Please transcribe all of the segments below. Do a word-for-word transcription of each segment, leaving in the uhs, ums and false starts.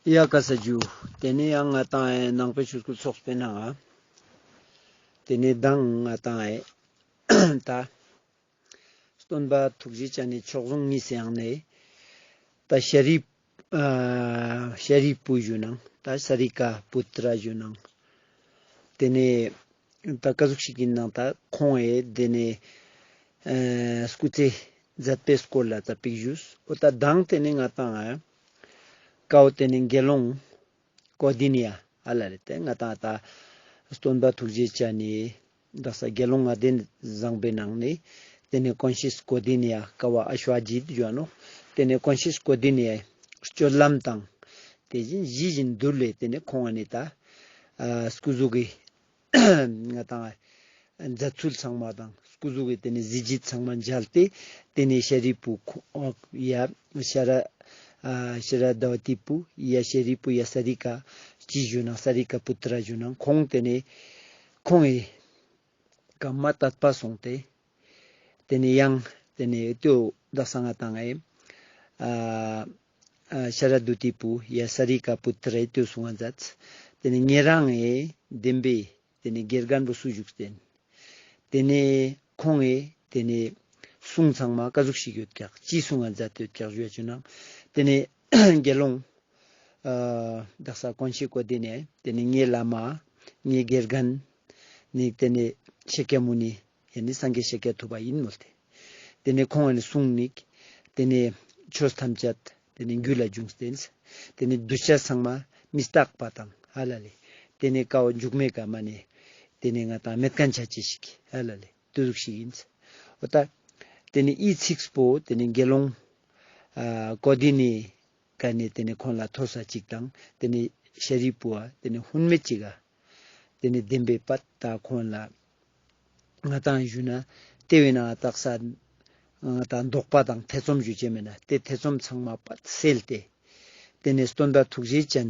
ཡ་ཀ་ས་ཇུ། ཏེ་ནེ་ཡང་ང་ཏང་ཨེ་ནང་པའི་ཆོས་སྐུལ་ཚོགས་པའི་ནང་ང་ཏེ་ནེ་མདང་ང་ཏང་ཨེ་ད་སྟོན་པ་ཐུགས་རྗེ་ཅན་ནི་མཆོག་ཟུང་གཉིས་སི་ཡང་ནེ་ད་ཤཱ་རིའི་ཨ་ཤཱ་རིའི་བུ་ཞུ་ནང་ད་ས་རི་ཀ་པུ་ཏྲ་ཞུ་ནང་ཏེ་ནེ་ད་ཀ་ཟུག་ཞིག་ཨིན་ནང་ད་ཁོང་ཨེ་ཏེ་ནེ་ཨ་སྐུ་ཚེ་མཛད་པའི་སྐོར་ལ་ད་པིག་ཞུས། འོ་ད་མདང་ཏེ་ནེ་ང་ཏང་ཨེ་ཀའོ་ཏེ་ནེ་དགེ་སློང་ཀོ་དི་ནི་ཡ་ཨ་ལ་ལེ། ཏེ་ང་ཏང་ད་སྟོན་པ་ཐུགས་རྗེ་ཅན་ནི་དག་ས་དགེ་སློང་ལྔ་ལྡན་བཟང་པོའི་ནང་ནེ་ཏེ་ནེ་ཀོན་ཤེས་ཀོ་དི་ནི་ཡ་ཀ་བ་ཨ་ཤྭ་ཇི་ཏ་ཞུ་ནོག། ཏེ་ནེ་ཀོན་ཤེས་ཀོ་དི་ནི་ཡའི་སྤྱོད་ལམ་དང་དེ་བཞིན་ཞི་ཞིང་དུལ་བའི་ཏེ་ནེ་ཁོང་ཨ་ནི་ད་ཨ་སྐུ་གཟུགས་ཀྱི་ང་ཏང་མཛད་ཚུལ་ཚང་མ་དང་སྐུ་གཟུགས་ཀྱི་ཏེ་ནེ་གཟི་བརྗིད་ཚང་མ་མཇལ་ཏེ་ཏེ་ནེ་ཤཱ་རིའི་བུ་ཁོ་ཡ་ཤ་ར་ཨ་ཤ་ར་དྭ་ཏིའི་བུ་ཡ་ཤཱ་རིའི་བུ་ཡ་ས་རི་ཀ་ཅི་ཞུ་ནང་ས་རི་ཀ་པུ་ཏྲ་ཞུ་ནང་ཁོང་ཏེ་ནེ་ཁོང་ངི་ཀ་མ་དད་པ་སོང་སྟེ་ཏེ་ནེ་ཡང་ཏེ་ནེ་ཏེའོ་དག་ས་ང་ཏང་ཨེ་ཨ་ཨ་ཤ་ར་དྭ་ཏིའི་བུ་ཡ་ས་རི་ཀ་པུ་ཏྲ་ཡ་ཏེའོ་གསུང་ང་མཛད། ཏེ་ནེ་ཉེ་རང་ངི་བདེན་པའི་ཏེ་ནེ་དགེ་རྒན་པོ་སུ་བཞུགས་ཏེ་ཨིན། ཏེ་ནེ་ཁོང་ངི་ཏེ་ནེ་གསུང་ཚང་མ་ཀ་ཟུག་ཞིག་ཡོད་ཀྱག་ཅི་གསུང་ང་མཛད་དེ་ཡོད་ཀྱག་ཞུ་ཡ་ཅུ་ནང་ཏེ་ནེ་དགེ་སློང་ཨ་དག་ས་ཀོན་ཤེས་ཀོ་དི་ནི་ཡ་ཏེ་ནེ་ངའི་བླ་མ་ངའི་དགེ་རྒན་ནི་ཏེ་ནེ་ཤཱཀྱ་མུ་ནི་ཡ་ནི་སངས་རྒྱས་ཤཱཀྱ་ཐུབ་པ་ཨིན་མོལ་ཏེ། ཏེ་ནེ་ཁོང་ངི་གསུང་ནི་ཏེ་ནེ་ཆོས་ཐམས་ཅད་ཏེ་ནེ་རྒྱུད་ལ་འབྱུང་སྟེ་ཨིན། ཏེ་ནེ་གདུལ་བྱ་ཚང་མ་མི་རྟག་པ་དང་ཧ་ལ་ལེ། ཏེ་ནེ་ཀའོ་མཇུག་མའི་ཀ་མ་ནེ་ཏེ་ནེ་ང་ཏང་མེད་མཁན་ཆ་ཅེས་ཤིག་ཧ་ལ་ལེ་ཏེ་ཟུག་ཞིག་ཨིན། འོ་ད་ཏེ་ནེ་འི་ཚིགས་པོ་ཏེ་ནེ་དགེ་སློང་ཨ་ཀོ་དི་ནི་ཀ་ནེ་ཏེ་ནེ་ཁོང་ལ་ཐོས་ས་ཅིག་དང་ཏེ་ནེ་ཤཱ་རིའི་བུ་ཨ་ཏེ་ནེ་ཧུན་མེད་ཅིག་ག་ཏེ་ནེ་བདེན་པའི་པད་ད་ཁོང་ལ་ང་ཏང་ཞུ་ན་ཏེ་བས་ན་དག་ས་ང་ཏང་དོགས་པ་དང་ཐེ་ཚོམ་ཞུ་ཅེས་མེད་ན་ཏེ་ཐེ་ཚོམ་ཚང་མ་པད་སེལ་ཏེ་ཏེ་ནེ་སྟོན་པ་ཐུགས་རྗེ་ཅན་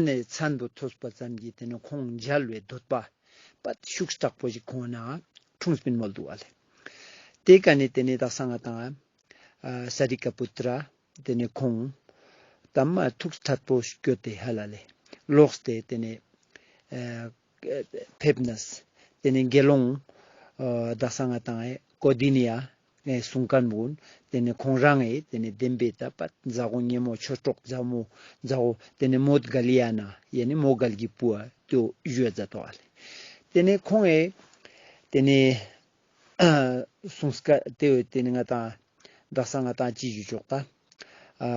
ནི་མཚན་པོ་ཐོས་པ་ཙམ་གྱིས་ཏེ་ནེ་ཁོང་མཇལ་བའི་འདོད་པ་པད་ཤུགས་དྲག་པོ་ཞིག་ཁོང་ན་འཁྲུངས་པིན་མོལ་དུག་ཨ་ལེ། ཏེ་ཀ་ནེ་ཏེ་ནེ་དག་ས་ང་ཏང་ཨ་ས་རི་ཀ་པུ་ཏྲ་ཏེ་ནེ་ཁོང་ད་མ་ཐུགས་ཐད་པོ་སྐྱོད་དེ་ཧ་ལ་ལེ་ལོགས་ཏེ་ཏེ་ནེ་ཨ་ཕེབས་ནས་ཏེ་ནེ་དགེ་སློང་ཨ་དག་ས་ང་ཏང་ཨེ་ཀོ་དི་ནི་ཡ་ཨེ་གསུང་མཁན་བོ་ཏེ་ནེ་ཁོང་རང་ཨེ་ཏེ་ནེ་བདེན་པའི་ད་པད་མཛའ་བོ་ཉེ་མོ་ཆོས་གྲོགས་མཛའ་མོ་མཛའ་བོ་ཏེ་ནེ་མོའུ་འགལ་ཡ་ན་ཡ་ནི་མོའུ་འགལ་གྱི་བུ་ཨ་ཏེའོ་ཞུ་ཡ་མཛད་དོ་ཨ་ལེ། ཏེ་ནེ་ཁོང་ཨེ་ཏེ་ནེ་གསུངས་ཀ་ཏེ་བས་ཏེ་ནེ་ང་ཏང་དག་ས་ང་ཏང་ཅི་ཞུ་ཆོག་ད། ཨ་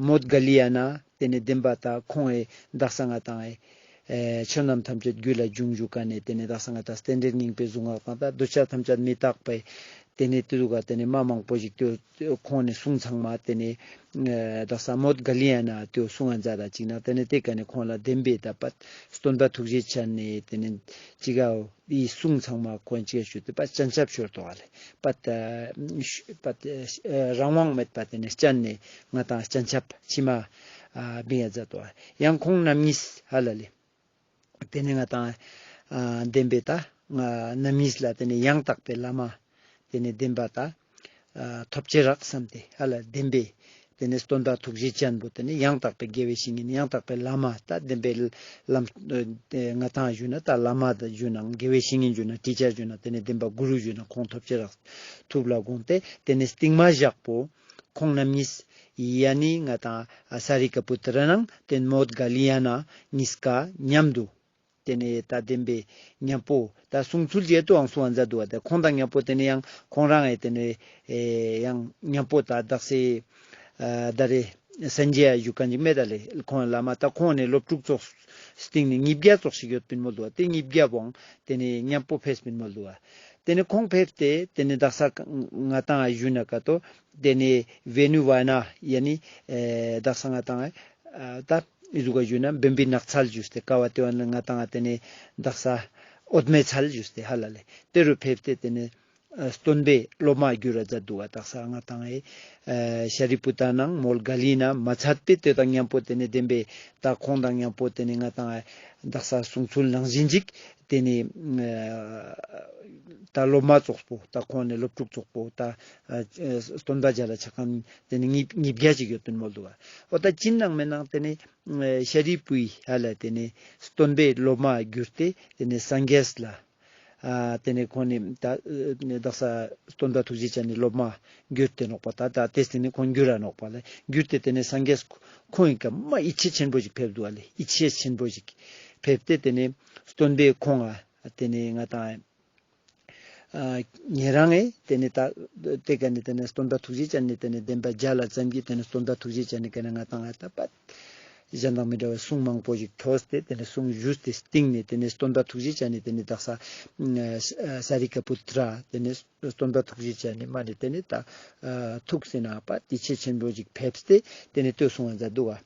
མོའུ་འགལ་ཡ་ན་ཏེ་ནེ་བདེན་པ་ད་ཁོང་ཨེ་དག་ས་ང་ཏང་ཨེ་ཆོས་རྣམས་ཐམས་ཅད་རྒྱུད་ལ་འབྱུང་ཞུ་ཀ་ནེ་ཏེ་ནེ་དག་ས་ང་ཏང་རྟེན་འབྲེལ་སྙིང་པོའི་གཟུངས་སྔགས་དང་ད་གདུལ་བྱ་ཐམས་ཅད་མི་རྟག་པའི་ཏེ་ནེ་ཏེ་ཟུག་ག་ཏེ་ནེ་མ་མང་པོ་ཞིག་ཏེ་ཁོང་ནེ་གསུང་ཚང་མ་ཏེ་ནེ་ཨ་དག་ས་མོའུ་འགལ་ཡ་ན་ཏེའོ་གསུང་ང་མཛད་ད་ཅིག་ན་ཏེ་ནེ་ཏེ་ཀ་ནེ་ཁོང་ལ་བདེན་པའི་ད་པད་སྟོན་པ་ཐུགས་རྗེ་ཅན་ནི་ཏེ་ནེ་ཅི་གའོ་འི་གསུང་ཚང་མ་ཁོང་ཅི་ག་ཞུ་ཏེ་པད་སྤྱན་ཆབ་ཤོར་དོ་ཨ་ལེ། པད་ཨ་པད་ཨ་རང་དབང་མེད་པ་ཏེ་ནེ་སྤྱན་ནེ་ང་ཏང་སྤྱན་ཆབ་མཆི་མ་ཨ་བིང་ཡ་མཛད་དོ་ཨ། ཡང་ཁོང་རྣམ་གཉིས་ཧ་ལ་ལེ། ཏེ་ནེ་ང་ཏང་ཨ་བདེན་པའི་ད་ང་རྣམ་གཉིས་ལ་ཏེ་ནེ་ཡང་དག་པའི་བླ་མ་ཏེ་ནེ་བདེན་པ་ད་ཨ་ཐོབ་ཅེས་རག་བསམ་སྟེ་ཧ་ལ་བདེན་པའི་ཏེ་ནེ་སྟོན་པ་ཐུགས་རྗེ་ཅན་པོ་ཏེ་ནེ་ཡང་དག་པའི་དགེ་བའི་བཤེས་གཉེན་ཡང་དག་པའི་བླ་མ་ད་བདེན་པའི་ལམ་ཨ་ང་ཏང་ཞུ་ན་ད་བླ་མ་ད་ཞུ་ན་དགེ་བའི་བཤེས་གཉེན་ཞུ་ན་ཊི་ཅར་ཞུ་ན་ཏེ་ནེ་བདེན་པ་གུ་རུ་ཞུ་ན་ཁོང་ཐོབ་ཅེས་རག་ཐུབ་ལ་དགོངས་ཏེ་ཏེ་ནེ་སྟིང་མ་བཞག་པོ་ཁོང་རྣམ་གཉིས་ཡ་ནི་ང་ཏང་ཨ་ས་རི་ཀ་པུ་ཏྲ་ནང་ཏེ་མོའུ་འགལ་ཡ་ན་གཉིས་ཀ་མཉམ་དུ་ཏེ་ནེ་ད་བདེན་པའི་མཉམ་པོ་ད་གསུང་ཚུལ་ཅིག་ཏོའང་གསུང་ང་མཛད་དུག་པ། ཏེ་ཁོང་དང་མཉམ་པོ་ཏེ་ནེ་ཡང་ཁོང་རང་ཨེ་ཏེ་ནེ་ཨེ་ཡང་མཉམ་པོ་ད་དག་ས་ཨ་ད་རེ་སན་ཇི་ཡ་ཞུ་མཁན་ཅིག་མེད་ད་ལེ། ཁོང་བླ་མ་ད་ཁོང་ནེ་སློབ་ཕྲུག་ཙོགས་སྟིང་ནེ་ཉིས་བརྒྱ་ཙོགས་ཤིག་ཡོད་པིན་མོལ་དུག་པ། ཏེ་ཉིས་བརྒྱ་བོའང་ཏེ་ནེ་མཉམ་པོ་ཕེབས་པིན་མོལ་དུག་པ། ཏེ་ནེ་ཁོང་ཕེབས་ཏེ་ཏེ་ནེ་དག་ས་ང་ཏང་ཨ་ཞུ་ན་ཀ་ཏོ་ཏེ་ནེ་ཝེ་ནུ་ཝ་ན་ཡ་ནི་ཨེ་དག་ས་ང་ཏང་ཨ་ད་འི་ཟུག་ག་ཞུ་ན་བེམ་པོའི་ནགས་ཚལ་ཞུས་ཏེ་ཀ་བ་ཏེ་བ་ན་ང་ཏང་ཨ་ཏེ་ནེ་དག་ས་འོད་མའི་ཚལ་ཞུས་ཏེ་ཧ་ལ་ལེ། ཏེ་རུ་ཕེབས་ཏེ་ཏེ་ནེ་ ཨ་སྟོན་པའི་སློབ་མ་གྱུར་ར་མཛད་འདུག་ག། དག་ས་ང་ཏང་ཨེ་ཤཱ་རི་པུ་ཏ་ནང་མོལ་ག་ལི་ན་མ་ཚད་པའི་དེ་དང་མཉམ་པོ་དེ་ནས་བདེན་པའི་ད་ཁོང་དང་མཉམ་པོ་དེ་ནས་ང་ཏང་ཨེ་དག་ས་གསུང་ཚུལ་ནང་བཞིན་ཅིག་དེ་ནས་ཨ་ད་སློབ་མ་ཙོགས་པོ་ད་ཁོང་ནས་སློབ་ཕྲུག་ཙོགས་པོ་ད་ཨ་སྟོན་པ་མཇལ་ལ་ཆ་མཁན་དེ་ནས་ཉིས་ཉིས་བརྒྱ་ཅིག་ཡོད་དོན་མོལ་འདུག་ག། འོ་ད་ཅི་ནང་མེད་ནང་དེ་ནས་ཨ་ཤཱ་རིའི་བུའི་ཧ་ལ་དེ་ནས་སྟོན་པའི་སློབ་མ་གྱུར་ཏེ་དེ་ནས་སངས་རྒྱས་ལ། ཨ་དེ་ནས་ཁོང་ནི་ད་ཨ་དག་ས་སྟོན་པ་ཐུགས་རྗེ་ཅན་ནི་སློབ་མ་གྱུར་ཏེ་ནོག་པ། ད་ད་དེ་སྟེང་ནས་ཁོང་གྱུར་ར་ནོག་པ་ལེ། གྱུར་ཏེ་དེ་ནས་སངས་རྒྱས་ཁོང་ཡི་ཀ་མ་ཡིད་ཆེས་ཆེན་པོ་ཞིག་ཕེབས་འདུག་ཨ་ལེ། ཡིད་ཆེས་ཆེན་པོ་ཞིག་ཕེབས་ཏེ་དེ་ནས་སྟོན་པས་ཁོང་ཨ་དེ་ནས་ང་ཏང་ཨ་ཉེ་རང་ངས་དེ་ནས་ད་དེ་ཀ་ནས་དེ་ནས་སྟོན་པ་ཐུགས་རྗེ་ཅན་ནི་དེ་ནས་བདེན་པ་མཇལ་ལ་ཙམ་གྱིས་དེ་ནས་སྟོན་པ་ཐུགས་རྗེ་ཅན་ནི་ཀ་ནས་ང་ཏང་ཨ་ད་པ་གཞན་དང་མི་འདྲ་བའི་གསུང་མང་པོ་ཞིག་ཐོས་ཏེ་དེ་ནས་གསུང་ཞུས་ཏེ་སྟིང་ནས་དེ་ནས་སྟོན་པ་ཐུགས་རྗེ་ཅན་ནི་དེ་ནས་དག་ས་ཨ་ས་རི་ཀ་པུ་ཏྲ་དེ་ནས་སྟོན་པ་ཐུགས་རྗེ་ཅན་ནི་མ་ནས་དེ་ནས་ད་ཨ་ཐུགས་སེ་ན་པ་ཡིད་ཆེས་ཆེན་པོ་ཞིག་ཕེབས་ཏེ་དེ་ནས་ལྟོས་གསུང་བ་མཛད་འདུག་ག།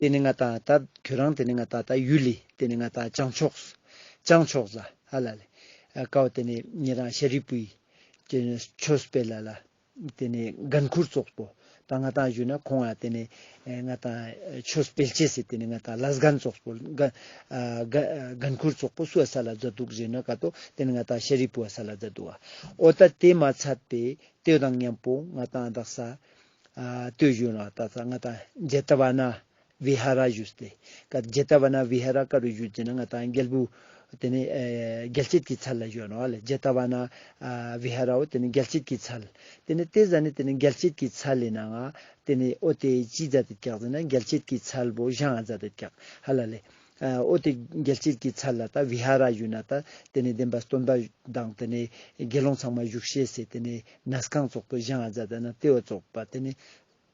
དེ་ནས་ང་ཏང་ད་ཁྱོད་རང་དེ་ནས་ང་ཏང་ད་ཡུལ་ལི་དེ་ནས་ང་ཏང་བྱང་ཕྱོགས་བྱང་ཕྱོགས་ལ་ཧ་ལ་ལེ། ཨ་ཀའོ་དེ་ནས་ཉེ་རང་ཤཱ་རིའི་བུའི་དེ་ནས་ཆོས་སྤེལ་ལ་ལ། དེ་ནས་འགན་ཁུར་ཙོགས་པོ། ད་ང་ཏང་ཞུས་ན་ཁོང་ང་དེ་ནས་ཨེ་ང་ཏང་ཆོས་སྤེལ་ཅེས་སི་དེ་ནས་ང་ཏང་ལས་འགན་ཙོགས་པོ་འགན་ཨ་འགན་འགན་ཁུར་ཙོགས་པོ་སུ་ཨ་ས་ལ་མཛད་འདུག་ཞུས་ན་ཀ་ཏོ་དེ་ནས་ང་ཏང་ཤཱ་རིའི་བུ་ཨ་ས་ལ་མཛད་འདུག་ག། འོ་ད་དེ་མ་ཚད་པའི་དེ་དང་མཉམ་པོ་ང་ཏང་དག་ས་ཨ་ལྟོས་ཞུས་ན་དག་ས་ང་ཏང་ཇེ་ཏ་བ་ན་བི་ཧ་ར་ཞུས་ཏེ། ཀ་ཇེ་ཏ་བ་ན་བི་ཧ་ར་ཀ་རུ་ཞུ་ཅེ་ན་ང་ཏང་རྒྱལ་བུ་དེ་ནས་ཨེ་རྒྱལ་བྱེད་ཀྱི་ཚལ་ལ་ཞུ་ནོག་ལེ། ཇེ་ཏ་བ་ན་ཨ་བི་ཧ་ར་འོ་དེ་ནས་རྒྱལ་བྱེད་ཀྱི་ཚལ། དེ་ནས་དེ་ཟ་ནས་དེ་ནས་རྒྱལ་བྱེད་ཀྱི་ཚལ་ལི་ནང་ང་དེ་ནས་འོ་དེ་ཅི་མཛད་དེ་ཀྱག་ཟེར་ན་རྒྱལ་བྱེད་ཀྱི་ཚལ་བོ་བཞེངས་ཨ་མཛད་དེ་ཀྱག་ཧ་ལ་ལེ། ཨ་འོ་དེ་རྒྱལ་བྱེད་ཀྱི་ཚལ་ལ་ད་བི་ཧ་ར་ཞུ་ན་ད་དེ་ནས་བདེན་པ་སྟོན་པ་དང་དེ་ནས་དགེ་སློང་ཚང་མ་བཞུགས་ཤེས་སི་དེ་ནས་གནས་ཁང་ཙོགས་པོ་བཞེངས་ཨ་མཛད་དེ་ན་དེ་བ་ཙོགས་པ་དེ་ནས།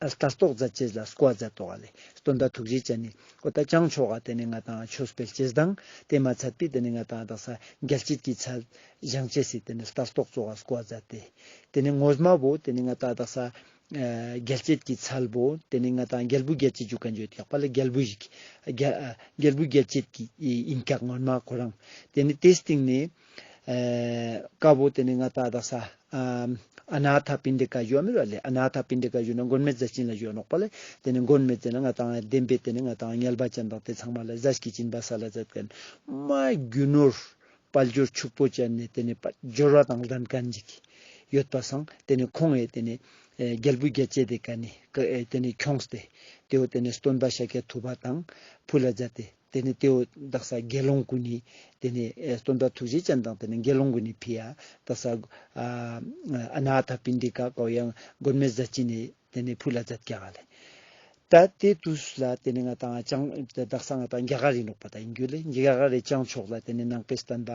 ལྟ་རྟོག་མཛད་ཅེས་ལ་བསྐོ་བ་མཛད་དོག་ལེ། སྟོན་པ་ཐུགས་རྗེ་ཅན་ནི་འོ་ད་བྱང་ཕྱོགས་ཀ་དེ་ནས་ང་ཏང་ཆོས་སྤེལ་ཅེས་དང་དེ་མ་ཚད་པའི་དེ་ནས་ང་ཏང་དག་ས་རྒྱལ་བྱེད་ཀྱི་ཚལ་བཞེངས་ཅེས་སི་དེ་ནས་ལྟ་རྟོག་ཙོགས་ཀ་བསྐོ་བ་མཛད་དེ། དེ་ནས་ངོ་མ་བོ་དེ་ནས་ང་ཏང་དག་ས་ཨ་རྒྱལ་བྱེད་ཀྱི་ཚལ་བོ་དེ་ནས་ང་ཏང་རྒྱལ་བུ་རྒྱལ་བྱེད་ཞུ་མཁན་ཡོད་ཀྱག་པ་ལེ། རྒྱལ་བུ་ཞིག་རྒྱལ་ཨ་རྒྱལ་བུ་རྒྱལ་བྱེད་ཀྱི་ཨིན་ཀྱག་ངོ་མ་ཁོ་རང་། དེ་ནས་དེ་སྟེང་ནས་ཨ་ཀ་བོ་དེ་ནས་ང་ཏང་དག་ས་ཨ་ཨ་ན་ཐ་པིན་ཌི་ཀ་ཞུ་མི་ར་ལེ། ཨ་ན་ཐ་པིན་ཌི་ཀ་ཞུ་ན་མགོན་མེད་ཟས་སྦྱིན་ལ་ཞུ་ནོག་པ་ལེ། དེ་ནས་མགོན་མེད་ཟེར་ན་ང་ཏང་བདེན་པའི་དེ་ནས་ང་ཏང་དམྱལ་བ་ཅན་དང་དེ་ཚང་མ་ལ་ཟས་ཀྱི་སྦྱིན་པ་སལ་ལ་མཛད་མཁན་མ་རྒྱུ་ནོར་དཔལ་འབྱོར་ཕྱུག་པོ་ཅན་ནི་དེ་ནས་འབྱོར་བ་དང་ལྡན་མཁན་ཅིག་ཡོད་པ་སང་དེ་ནས་ཁོང་ངི་དེ་ནས་ཨེ་རྒྱལ་བུ་རྒྱལ་བྱེད་དེ་ཀ་ནས་ཨེ་དེ་ནས་ཁྱོངས་ཏེ་དེ་བོ་དེ་ནས་སྟོན་པ་ཤཱཀྱ་ཐུབ་པ་དང་ཕུལ་ལ་མཛད་དེ། དེ་ནས་དེ་བོ་དག་ས་དགེ་སློང་གུན་ནི་དེ་ནས་ཨེ་སྟོན་པ་ཐུགས་རྗེ་ཅན་དང་དེ་ནས་དགེ་སློང་གུན་ནི་ཕི་ཡ་དག་ས་ཨ་ཨ་ན་ཐ་པིན་ཌི་ཀ་ཀའོ་ཡང་མགོན་མེད་ཟས་སྦྱིན་ནི་དེ་ནས་ཕུལ་ལ་མཛད་ཀྱག་ལེ། ད་དེ་དུས་ལ་དེ་ནས་ང་ཏང་ཅང་དག་ས་ང་ཏང་རྒྱ་གར་རི་ནོག་པ་ད་ཡིན་རྒྱུ་ལེ། རྒྱ་གར་རི་བྱང་ཕྱོགས་ལ་དེ་ནས་ནང་པའི་བསྟན་པ་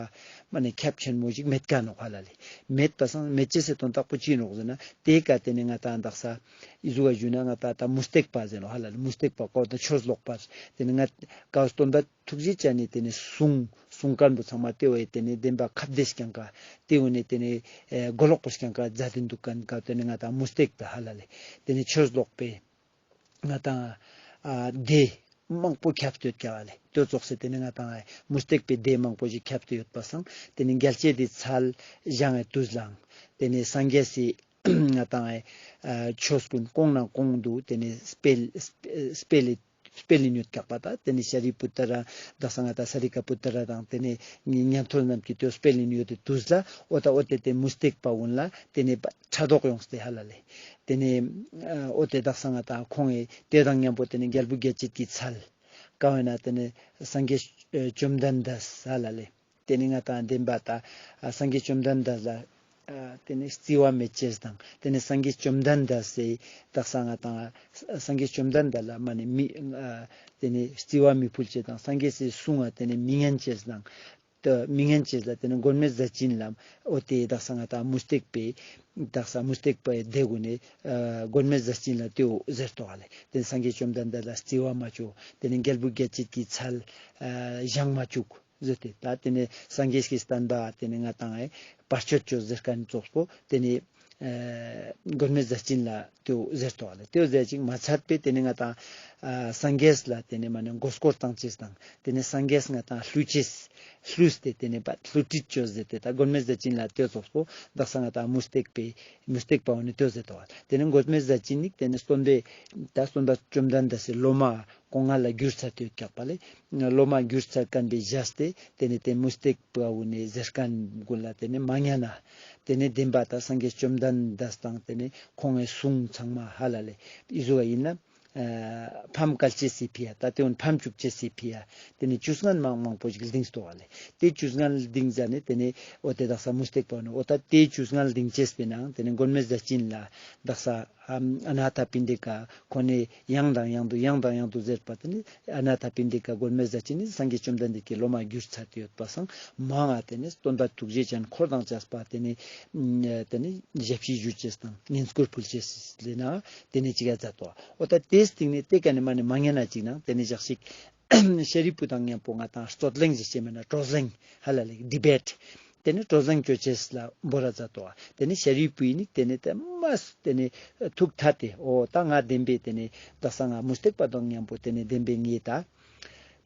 མ་ནས་ཁྱབ་ཆེན་མོ་ཞིག་མེད་ཀ་ནོག་ཧ་ལ་ལེ། མེད་པ་སང་མེད་ཅེས་སི་དོན་དག་པོ་ཅི་ནོག་ཟེར་ན་དེ་ཀ་དེ་ནས་ང་ཏང་དག་ས་ཨི་ཟུག་ག་ཞུ་ན་ང་ཏང་ད་མུ་སྟེགས་པ་ཟེར་ནོག་ཧ་ལ་ལེ། མུ་སྟེགས་པ་ཀའོ་ད་ཆོས་ལོག་པ་དེ་ནས་ང་ཀའོ་སྟོན་པ་ཐུགས་རྗེ་ཅན་ནི་དེ་ནས་གསུང་གསུང་མཁན་པོ་ཚང་མ་དེ་བོ་ཡི་དེ་ནས་བདེན་པ་ཁ་བརྡས་ཀྱང་ཀ་དེ་བོ་ནས་དེ་ནས་ཨེ་མགོ་ལོག་པོ་ཀྱང་ཀ་མཛད་དེ་འདུག་མཁན་ཀ་དེ་ནས་ང་ཏང་མུ་སྟེགས་པ་ཧ་ལ་ལེ། དེ་ནས་ཆོས་ལོག་པའི་ང་ཏང་ཨ་སྡེ་མང་པོ་ཁྱབ་སྟོད་ཀྱག་ལེ། དེ་ཙོགས་སེ་དེ་ནས་ང་ཏང་མུ་སྟེགས་པའི་སྡེ་མང་པོ་ཞིག་ཁྱབ་སྟེ་ཡོད་པ་སང་དེ་ནས་རྒྱལ་བྱེད་དེ་ཚལ་བཞེངས་ཏེ་དུས་ལའང་དེ་ནས་སངས་རྒྱས་སི་ང་ཏང་ཨ་ཆོས་ཀུན་གོང་ནས་གོང་དུ་དེ་ནས་སྤེལ་སྤེལ་སྤེལ་ཡིན་ཡོད་ཀྱག་པ། ད་དེ་ནས་ཤཱ་རི་པུ་ཏྲ་དག་ས་ང་ཏང་ས་རི་ཀ་པུ་ཏྲ་དང་དེ་ནས་ཉན་ཐོས་རྣམས་ཀྱི་དེ་སྤེལ་ཡིན་ཡོད་དེ་དུས་ལ་འོ་ད་འོ་དེ་དེ་མུ་སྟེགས་པ་གུན་ལ་དེ་ནས་ཕྲག་དོག་ཡོངས་ཏེ་ཧ་ལ་ལེ། དེ་ནས་ཨ་འོ་དེ་དག་ས་ང་ཏང་ཁོང་ངི་དེ་དང་མཉམ་པོ་དེ་ནས་རྒྱལ་བུ་རྒྱལ་བྱེད་ཀྱི་ཚལ་ཀ་བོ་ན་དེ་ནས་སངས་རྒྱས་ཨ་བཅོམ་ལྡན་འདས་ཧ་ལ་ལེ། དེ་ནས་ང་ཏང་བདེན་པ་ད་ཨ་སངས་རྒྱས་བཅོམ་ལྡན་འདས་ལ་ཨ་དེ་ནས་རྩི་བ་མེད་ཅེས་དང་དེ་ནས་སངས་རྒྱས་བཅོམ་ལྡན་འདས་སི་དག་ས་ང་ཏང་ཨ་སངས་རྒྱས་བཅོམ་ལྡན་འདས་ལ་མ་ནི་མི་ཨ་དེ་ནས་རྩི་བ་མི་ཕུལ་ཅེས་དང་སངས་རྒྱས་སི་གསུང་ང་དེ་ནས་མི་ཉན་ཅེས་དང་དེ་མི་ཉན་ཅེས་ལ་དེ་ནས་མགོན་མེད་ཟས་སྦྱིན་ལ་འོ་དེ་དག་ས་ང་ཏང་མུ་སྟེགས་པའི་དག་ས་མུ་སྟེགས་པའི་སྡེ་གུན་ནས་ཨ་མགོན་མེད་ཟས་སྦྱིན་ལ་དེ་བོ་ཟེར་ཏོག་ལེ། དེ་ནས་སངས་རྒྱས་བཅོམ་ལྡན་འདས་ལ་རྩི་བ་མ་བཅུག་དེ་ནས་རྒྱལ་བུ་རྒྱལ་བྱེད་ཀྱི་ཚལ་ཨ་བཞེངས་མ་བཅུག་ཟེར་ཏེ། ད་དེ་ནས་སངས་རྒྱས་ཀྱི་བསྟན་པ་དེ་ནས་ང་ཏང་ཨེ་བར་ཆད་ཅོ་ཟེར་མཁན་ཙོགས་པོ་དེ་ནས་ཨེ་མགོན་མེད་ཟས་སྦྱིན་ལ་དེ་བོ་ཟེར་ཏོག་ལེ། དེ་བོ་ཟེར་ཅིག་མ་ཚད་པའི་དེ་ནས་ང་ཏང་ ཨ་སངས་རྒྱས་ལ་ཏེ་ནེ་མ་ནེ་མགོ་སྐོར་བཏང་ཅེས་དང་ཏེ་ནེ་སངས་རྒྱས་ང་ཏང་བསླུ་ཅེས་བསླུས་ཏེ་ཏེ་ནེ་པ་བསླུ་བྲིད་ཅོས་ཟེར་ཏེ་ད་མགོན་མེད་ཟས་སྦྱིན་ལ་ཏེ་ཙོགས་པོ་དག་ས་ང་ཏང་མུ་སྟེགས་པའི་མུ་སྟེགས་པ་བོ་ནི་ཏེ་ཟེར་དོ། ཏེ་ནེ་མགོན་མེད་ཟས་སྦྱིན་ནི་ཏེ་ནེ་སྟོན་པའི་ད་སྟོན་པ་བཅོམ་ལྡན་འདས་སི་སློབ་མ་གོང་ང་ལ་གྱུར་ཚར་ཏེ་ཡོད་ཀྱག་པ་ལེ། སློབ་མ་གྱུར་ཚར་ཁན་པའི་བཞག་སྟེ་ཏེ་ནེ་ཏེ་མུ་སྟེགས་པ་བོ་ནི་ཟེར་ཁན་གུན་ལ་ཏེ་ནེ་མ་ཉན་ན་ཏེ་ནེ་བདེན་པ་ད་སངས་རྒྱས་བཅོམ་ལྡན་འདས་དང་ཏེ་ནེ་ཁོང་ངི་གསུང་ཚང་མ་ཧ་ལ་ལེ་ཨི་ཟུག་ཨིན་ན། ཨ་ཕམ་བཀལ་ཅེས་སི་ཕི་ཡ་ད་ཏེ་བོ་ཕམ་བཅུག་ཅེས་སི་ཕི་ཡ་ཏེ་ནེ་ཅུས་ངན་མང་མང་པོ་ཞིག་ལྡིངས་ཏོག་ལེ། ཏེ་ཅུས་ངན་ལྡིངས་ཟ་ནེ་ཏེ་ནེ་འོ་ཏེ་དག་ས་མུ་སྟེགས་པ་ནི་འོ་ད་ཏེ་ཅུས་ངན་ལྡིངས་ཅེས་པའི་ནང་ཏེ་ནེ་མགོན་མེད་ཟས་སྦྱིན་ལ་དག་ས་ཨ་ཨ་ན་ཐ་པིན་ཌི་ཀ་ཁོ་ནེ་ཡང་དང་ཡང་དུ་ཡང་དང་ཡང་དུ་ཟེར་པ་ཏེ་ནེ་ཨ་ན་ཐ་པིན་ཌི་ཀ་མགོན་མེད་ཟས་སྦྱིན་ནི་སངས་རྒྱས་བཅོམ་ལྡན་འདས་ཀྱི་སློབ་མ་གྱུར་ཚར་ཏེ་ཡོད་པ་སང་མང་ང་ཏེ་ནེ་སྟོན་པ་ཐུགས་རྗེ་ཅན་འཁོར་དང་བཅས་པ་ཏེ་ནེ་ཨ་ཏེ་ནེ་ཞབས་ཕྱི་ཞུ་ཅེས་དང་བསྙེན་བཀུར་ཕུལ་ཅེས་ལེ་ན་ཏེ་ནེ་ཅི་ག་མཛད་དོ། འོ་ད་ཏེའི་སྟིང་ནེ་ཏེ་ཀ་ནེ་མ་ནེ་མ་ཉན་ན་ཅིག་ནང་ཏེ་ནེ་ཞག་ཞིག་ཤཱ་རིའི་བུ་དང་མཉམ་པོ་ང་ཏང་རྩོད་གླེང་ཞིག་ཅེས་མེད་ན་གྲོས་གླེང་ཧ་ལ་ལེ་ཌི་བེཊ་ཏེ་ནེ་གྲོས་གླེང་ཅོ་ཅེས་ལ་བོར་ར་མཛད་དོ། ཏེ་ནེ་ཤཱ་རིའི་བུ་ཡིན་ནི་ཏེ་ནེ་ཏེ་མ་ཏེ་ནེ་ཐུགས་ཐད་དེ་འོ་ད་ང་བདེན་པའི་ཏེ་ནེ་དག་ས་ང་མུ་སྟེགས་པ་དང་མཉམ་པོ་ཏེ་ནེ་བདེན་པའི་ངེས་ད་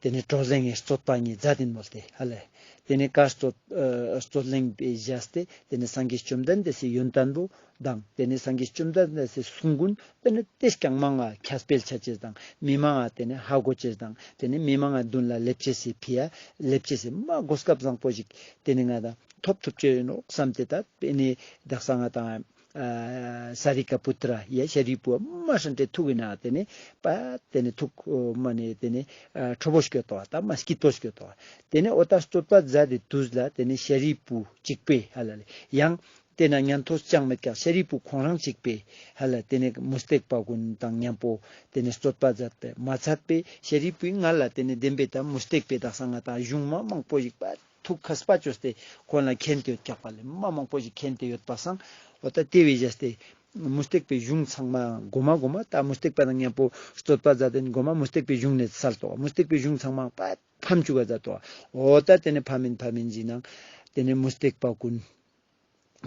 ཏེ་ནེ་གྲོས་གླེང་ངེས་རྩོད་པ་ངེས་མཛད་དེ་མོལ་ཏེ་ཧ་ལ་ལེ། ཏེ་ནེ་བཀའ་རྩོད་ཨ་རྩོད་གླེང་པའི་བཞག་སྟེ་ཏེ་ནེ་སངས་རྒྱས་བཅོམ་ལྡན་འདས་སི་ཡོན་ཏན་པོ་དང་ཏེ་ནེ་སངས་རྒྱས་བཅོམ་ལྡན་འདས་སི་གསུང་གུན་ཏེ་ནེ་ཏེ་ཀྱང་མང་ང་ཁྱབ་སྤེལ་ཆ་ཅེས་དང་མི་མང་ང་ཏེ་ནེ་ཧ་གོ་ཅེས་དང་ཏེ་ནེ་མི་མང་ང་མདུན་ལ་ལེབ་ཅེས་སི་ཕི་ཡ་ལེབ་ཅེས་སི་མ་གོ་སྐབས་བཟང་པོ་ཞིག་ཏེ་ནེ་ང་ཏང་ཐོབ་ཐུབ་ཅེས་ཡིན་ནོག་བསམ་སྟེ་ད་ཏེ་ནེ་དག་ས་ང་ཏང་ཨ་ས་རི་ཀ་པུ་ཏྲ་ཡ་ཤཱ་རིའི་བུ་མ་ཧྲན་ཏེ་ཐུག་ཡིན་ན་ཏེ་ནེ་པ་ཏེ་ནེ་ཐུག་མ་ནེ་ཏེ་ནེ་ཨ་ཁྲོ་བོ་སྐྱོད་དོ་ད་མ་སྐྱིད་པོ་སྐྱོད་དོ། ཏེ་ནེ་འོ་ད་རྩོད་པ་མཛད་དེ་དུས་ལ་ཏེ་ནེ་ཤཱ་རིའི་བུ་གཅིག་པོས་ཧ་ལ་ལེ་ཡང་ཏེ་ན་ཉན་ཐོས་ཅང་མེད་ཀྱག་ཤཱ་རིའི་བུ་ཁོང་རང་གཅིག་པོས་ཧ་ལ་ཏེ་ནེ་མུ་སྟེགས་པ་གུན་དང་མཉམ་པོ་ཏེ་ནེ་རྩོད་པ་མཛད་པས་མ་ཚད་པའི་ཤཱ་རིའི་བུའི་ང་ལ་ཏེ་ནེ་བདེན་པའི་ད་མུ་སྟེགས་པའི་དག་ས་ང་ཏང་གཞུང་མ་མང་པོ་ཞིག་པ་ཐུགས་མཁས་པ་ཅོས་ཏེ་ཁོང་ལ་མཁྱེན་ཏེ་ཡོད་ཀྱག་པ་ལེ་མ་མང་པོ་ཞིག་མཁྱེན་ཏེ་ཡོད་པ་སང་འོ་ད་ཏེ་བས་བཞག་སྟེ་མུ་སྟེགས་པའི་གཞུང་ཚང་མ་གོ་མ་གོ་མ་ད་མུ་སྟེགས་པ་དང་མཉམ་པོ་རྩོད་པ་མཛད་དེ་གོ་མ་མུ་སྟེགས་པའི་གཞུང་ནེ་སལ་ཏོ། མུ་སྟེགས་པའི་གཞུང་ཚང་མ་པ་ཕམ་བཅུག་ག་མཛད་དོ། འོ་ད་ཏེ་ནེ་ཕམ་ཡིན་ཕམ་ཡིན་ཟེར་ན་ཏེ་ནེ་མུ་སྟེགས་པ་གུན་